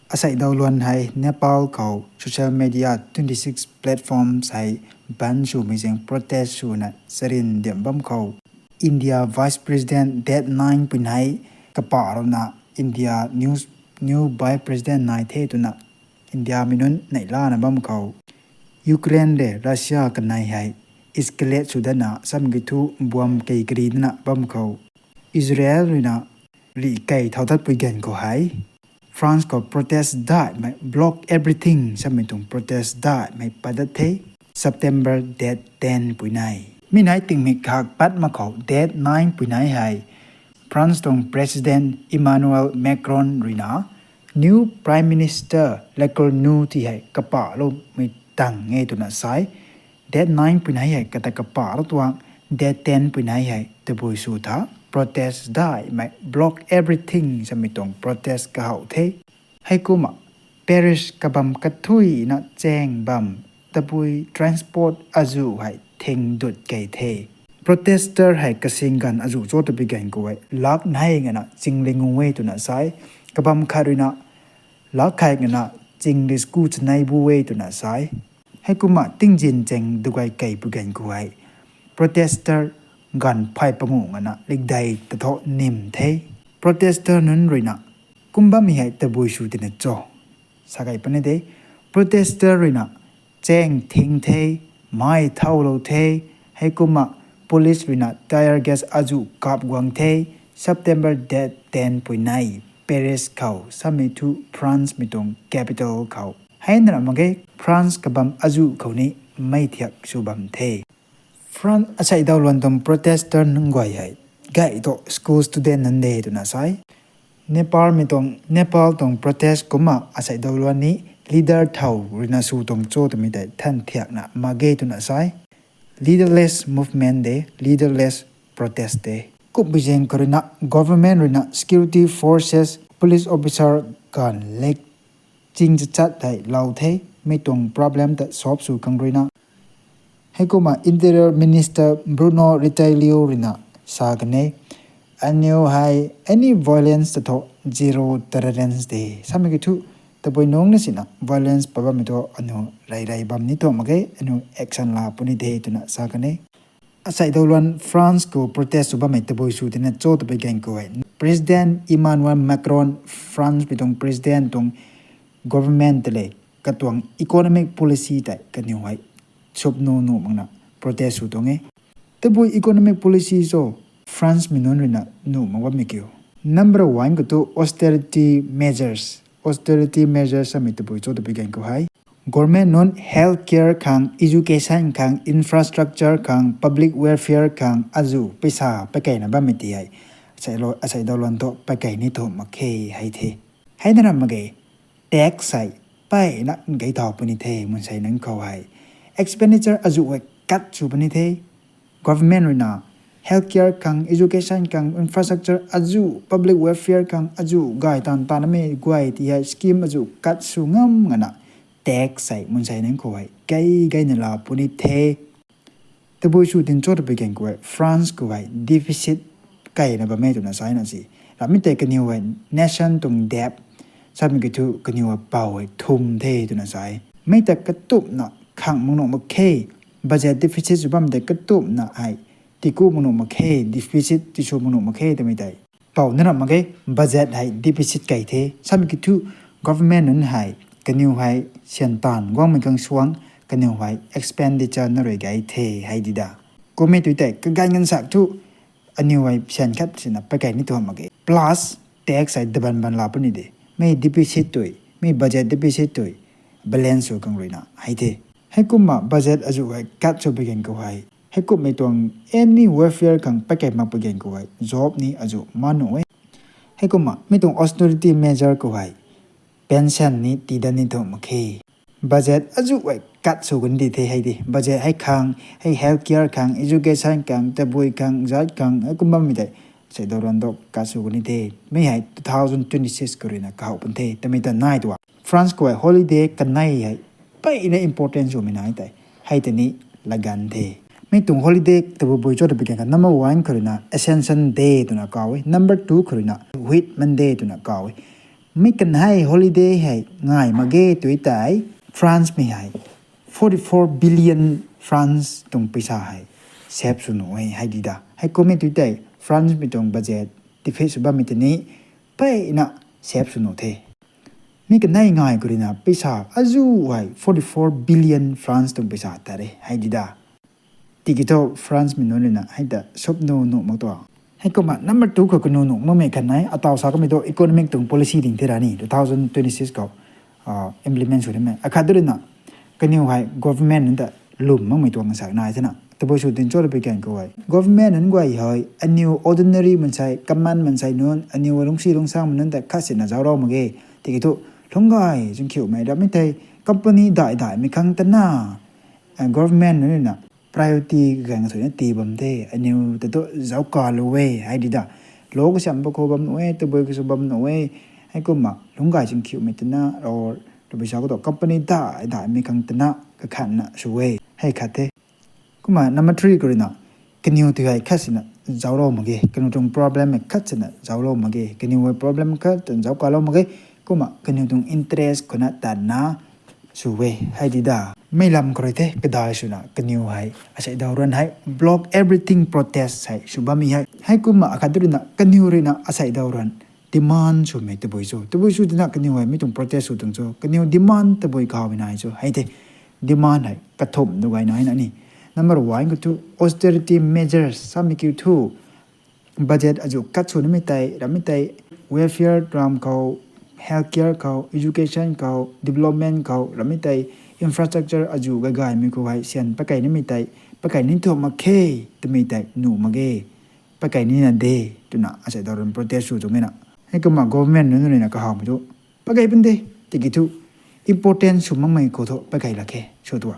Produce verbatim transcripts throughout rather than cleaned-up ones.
Asei daw luan hei Nepal khou social media twenty six platforms hei ban swmei zaeng protest swna charin diam bam khou India Vice President date nine puinei kapahlouna India new Vice President nai the twna India mei nunc neihlana bam khou Ukraine le Russia kanei hei escalate sw datna samki thu buam kei kari dana bam khou Israel ruina rih kei thau tatpui ganv khou hei France khou protest daihmei block everything samei tuang protest daihmei pat dat the. September date ten puinei mi nai tingmik khak pat mak khou date nine puinei hei France tuang President Emmanuel Macron ruina new Prime Minister Lecornu ti hei kapahloumei tang e twna sa e. Date nine puinei hei kata kapahlou tuang date ten puinei hei tabui sw tha protest daihmei block everything samei tuang protest kahow the. Heikumna Paris kabam kathuina chaeng bam tabui transport azuh hei thing dut kei the. Protester hei kasing ganv azuh cho tabui ganv khou hei lak nei ngana chingli ngu e twna sa e. Kabam khat ruina lak khat ngana chingli sku chanei bu e twna sa e. Heikumna tingzin chaeng dugay kei pui ganv khou hei protester ganv phay panguh ngana likdei tatho nim the. Protester nunc ruina kum bammei hei tabui sw tina cho sa kei puni de. Protester ruina chaeng thing the, mei thaulou the. Heikumna police ruina tear gas azuh kap guang the. September date ten puinei Paris khou samei thu France mei tuang capital khou hei nana mak ge France kabam azuh khou ni mei thiak sw bam the. France asei daw luan tuang protester nunc guay hei gay thu school student nunc de twna sa e. Nepal mei tuang Nepal tuang protest kumna asei daw luan ni leader thau ruina sw tuang cho twmei tei than thiakna mak ge twna sa e. Leaderless movement de, leaderless protest de. Kumbi zaeng khou ruina government ruina security forces police officer ganv lek ching chachat hei lou the, mei tuang problem ta solve sw khang ruina. Heikumna Interior Minister Bruno Retailleau ruina sa kan e, aniu hei any violence ta thu zero tolerance de samei ki thu tabui nungc na sina violence pat bammei thu aniu rey rey bam ni thu mak ge, aniu action la puni de twna sa kan e. Asei daw luan France khou protest sw bammei tabui sw tina cho tabui ganv khou hei President Emmanuel Macron France mei tuang president tuang government ta le katuang economic policy tei kaniw hei sub nu nuh makna protest sw tuang e. Tabui economic policy cho France mei nunc ruina nuh mak bammei kiu. Number one khou thu austerity measures, austerity measures samei tabui cho tabui ganv khou hei government nunc health care khang, education khang, infrastructure khang, public welfare khang azuh paisa pakeina bammei ti hei asei daw luan thu pakei ni thu mak khe hei the. Hei nana mak ge tax hei peyna gei thau puni the mansei nunc khou hei expenditure azuh hei cut sw puni the. Government ruina health care khang, education khang, infrastructure azuh, public welfare khang azuh gay taanv taanvmei guay ti hei scheme azuh cut sw ngam ngana tax hei mansei nunc khou hei gei gei na la puni the. Tabui sw tin cho tabui ganv khou hei France khou hei deficit keyna bammei twna sa na si. Ramei tei kaniw hei nation tuang debt samei ki thu kaniw hei pou hei thum the twna sa e. Mei ta katumna khang mak nuh mak khe, budget deficit sw bam tei katumna hei tiku mak nuh mak khe, deficit tisw mak nuh mak khe twmei tei pou nana mak ge. Budget hei deficit key the samei ki thu government nunc hei kaniw hei syan taanv guangmei khang suang kaniw hei expenditure na rui gei the hei di da. Kummei tui tei kaganv ganvsak thu aniw hei syan khat sina pakei ni thu mak ge, plus tax hei daban ban la puni de. Mei deficit tui, mei budget deficit tui balance sw khang ruina hei the. Heikumna budget azuh hei cut sw pui ganv khou hei heikumhmei tuang any welfare khang pakei mak pui ganv khou hei job ni azuh man nuh e. Heikumna mi tuang austerity measure khou hei pension ni tii dat ni thu mak khe. Budget azuh hei cut sw kan di the hei di. Budget hei khang, hei health care khang, education khang, tabui khang, zat khang, heikum bammei tei asei daw luan thu cut sw kan di the. Mi hei two thousand twenty six khou ruina kahow pun the twmei ta nai tua France khou hei holiday kanei hei peyna important swmei nai tei hei tei ni laganv the. Mi tuang holiday tabui bui cho tabui ganv kha number one khou ruina Ascension Day twna kaw e, number two khou ruina Whit Monday twna kaw e. Mi kanei holiday hei ngai mak ge tui tei, France mei hei forty four billion France tuang paisa hei save sw nuh e hei di da. Heikum e tui tei France mei tuang budget defeat sw bammei tini peyna save sw nuh the. Mi kanei ngai khou ruina paisa azu hei forty four billion France tuang paisa tat re hei di da. Tiki thu France mei nunc ruina hei ta sop nu nuh mak tua. Heikumna number two khou kanu nuh makmei khat nai, ataw sa kamei thu economic tuang policy ding the rani two thousand twenty six khou implement sw rimei. Akhat ruina kaniw hei government nunc ta lwm makmei tuang sa nai thena. Tabui sw tin cho twpui kan khou hei government nunc guay hei aniw ordinary mansei, common mansei nunc, aniw lungcsi lungcsangmei nunc ta khat sina zauclou mak ge. Tiki thu lungc gay chungkhiumei rammei tei company dai daimei khang tana government nunc ruina priority kagaeng kathuina tii bam the, aniw ta thu zauc kalou e hei di da. Law kasiamh pa khou bam nuh e, tabui kasw bam nuh e, heikumna lungc gay chungkhiumei tana, or tabui sa khou thu company dai daimei khang tana kakhatna sw e hei khat the. Kumna number three khou ruina kaniw tei hei khat sina zauclou mak ge, kaniw tuang problem hei khat sina zauclou mak ge, kaniw hei problem khat twna zauc kalou mak ge, kumna kaniw tuang interest khou na tatna sw e hei di da. Mei lam khou rui the kadai swna kaniw hei asei daw ruan hei block everything protest hei sw bammei hei. Heikumna akhat ruina kaniw ruina asei daw ruan demand swmei tabui cho, tabui sw tina kaniw hei mi tuang protest sw tuang cho, kaniw demand tabui kawmei nai cho hei the. Demand hei kathumh du gay nai na ni. Number one khou thu austerity measures samei kiu thu budget azu cut sw nimei tei rammei tei welfare ram khou, healthcare khou, education khou, development khou rammei tei infrastructure azu gaygaymei khou hei syan pakei nimei tei, pakei ni thu mak khe twmei tei nuh mak ge, pakei nina de twna asei daw ruan protest sw tuang e na. Heikumna government nunc ruina kahawmei thu pakei pun de, tiki thu important sw makmei khou thu pakei lak khe sw tua.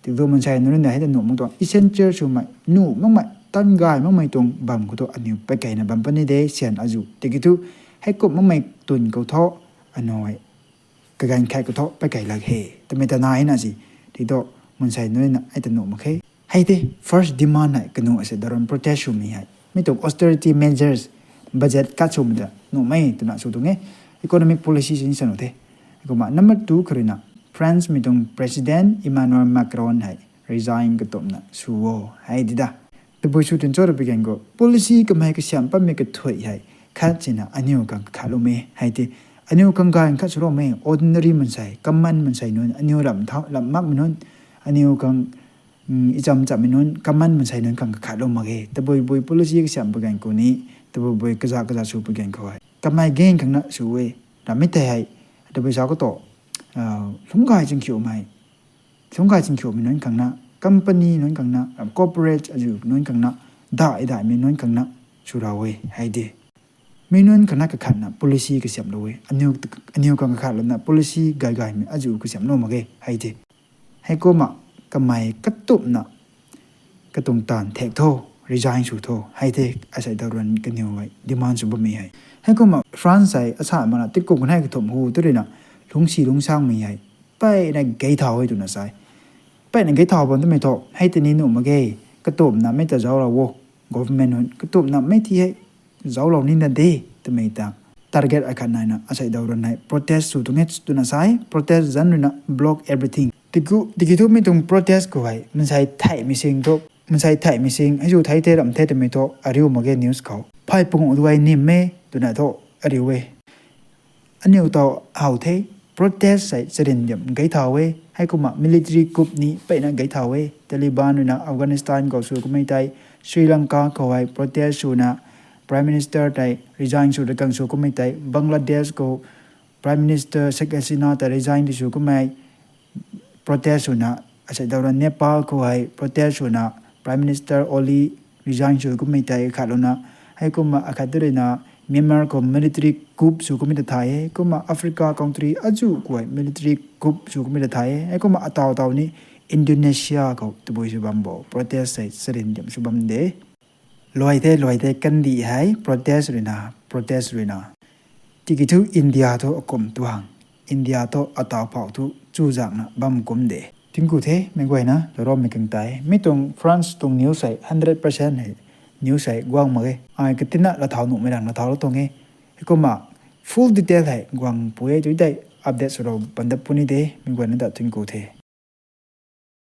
Tiki thu mansei nunc ruina hei ta nuh mak tuang essential swmei, nuh makmei, tan gay makmei tuang bam khou thu aniw pakeina bam puni de syan azu. Tiki thu heikum makmei twn khou thu aniw hei kagaeng khat khou thu pakei lak he twmei ta nai na si. Tiki thu mansei nunc ruina hei ta nuh mak khe. Hei the first demand hei kaniw asei daw ruan protest swmei hei mi tuang austerity measures, budget cut swmei ta nuhmei twna sw tuang e, economic policy sini sa nuh the. Kumna number two khou ruina France mei tuang president Emmanuel Macron hei resign katumna sw o hei di da. Tabui sw tin cho twpui kan khou policy kamei kasiamh pammei kathui hei khat sina aniw khang kakhatloumei hei the. Aniw khang gay khat swloumei ordinary mansei, common mansei nunc, aniw lam thau lam makmei nunc, aniw khang icham chammei nunc, common mansei nunc khang kakhatlou mak ge. Tabui bui policy kasiamh pui gan khou ni, tabui bui kaza kaza sw pui gan khou hei kamei gain khang na sw e. Rammei tei hei tabui sa khou tu lungc gay chingkhiumei, lungc gay chingkhiumei nunc khang na, company nunc khang na, corporate azu nunc khang na, dai daimei nunc khang na swlou e hei de. Mi nunc khang na kakhatna policy kasiamhlou e, aniw khang kakhatlouna policy gay gaymei azu kasiamhlou mak ge hei de. Heikumna kamei katumna katuang taanv thek tho, resign sw tho hei the, asei daw ruan kaniw hei demand sw bammei hei. Heikumna France hei asa mana tikum kanei kathumh hu tu ruina lungcsi lungcsangmei hei peyna gay thau e twna sa e. Peyna gay thau bam twmei thu hei tini nuh mak ge, katumna mei ta zauclou o, government nunc katumna mei ti hei zauclou nina de twmei ta target akhat naina asei daw ruan hei protest sw tuang e twna sa e. Protest zanc ruina block everything. Tiki thu mi tuang protest khou hei mansei theihmei sing thu, mansei theihmei sing hei zu thei the ram the twmei thu ariu mak ge news khou. Phay pung duai nim e twna thu ariu e. Aniw taw how the, protest hei charyndiam gay thau e, heikumna military coup ni peyna gay thau e. Taliban ruina Afghanistan khou sw kummei tei, Sri Lanka khou hei protest swna Prime Minister tei resign sw da khang sw kummei tei, Bangladesh khou Prime Minister Sheikh Hasina ta resign di sw kummei protest swna, asei daw ruan Nepal khou hei protest swna Prime Minister Oli resign sw kummei tei khatlouna, heikumna akhat tu ruina Myanmar khou military coup sw kummei ta thay e, kumna Africa country azu khou hei military coup sw kummei ta thay e, heikumna ataw taw ni Indonesia khou tabui sw bam bo protest hei charyndiam sw bam de. Luai the, luai the, kandih hei protest ruina, protest ruina. Tiki thu India thu akum tuang, India thu ataw phau thu chuzaengna bam kum de. Tingku the meic guayna larammei khang tei, mi tuang France tuang news hei hundred percent hei news hei guang mak ge. Ai katina lathau nuhmei rang lathau lou tuang e. Heikumna Full detail hei guang pui e tu tei update swlou pan dat puni de, mi guayna ta thuanc ku the.